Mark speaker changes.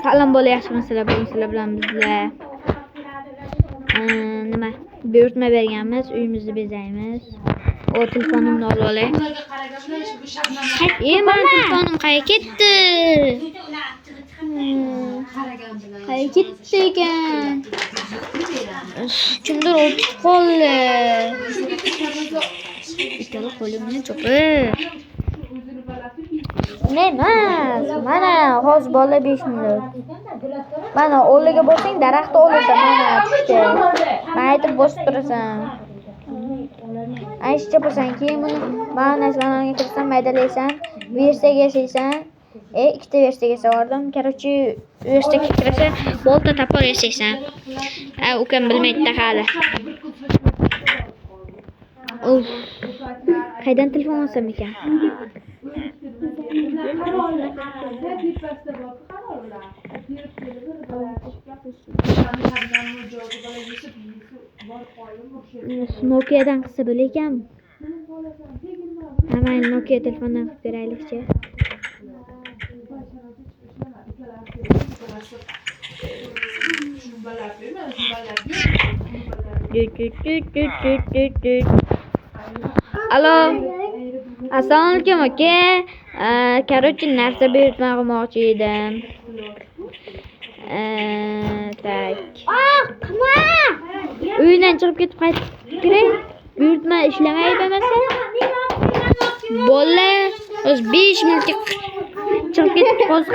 Speaker 1: Salom bola, yaxshimisizlar? Bugun sizlar bilan bizlar nima buyurtma berganmiz, uyimizni bezaymiz. O, telefonimni olib olay. E, mani telefonim qayerga ketdi? Qayerga ketdi ekan? Kimdir olib ketib qoldi. Ikkala qo'limni chopib. Unday emas. Mana hozir bola 5 minut. Mana o'rniga bosing, daraxtni olasan, mana tushdi. Mana aytib bosib turasan. Ana shu chopasan, keyin buni mana narsalarga kirasan, maydalaysan, верстак yasaysan. E, ikkita верстак yasavordim. Короче, верстак ka kirasan, bolta, топор yasaysan. Ha, ukam bilmaydi hali. Uf. Qaydan telefon olsam ekan? Nokia'dan qilsa bo'lar ekanmi? Ha, mayli, Nokia telefondan qilib ko'raylikchi. Tut, tut, tut, tut, tut, tut, tut. Alo. Assalomu alaykum, aka. Короче, narsa buyurtma qilmoqchi edim. Так.
Speaker 2: Qilma!
Speaker 1: Uydan chiqib ketib qaytib kiray. Buyurtma ishlamaydi bo'lmasa. Bola, hozir 5 minutga chiqib ketib, hozir.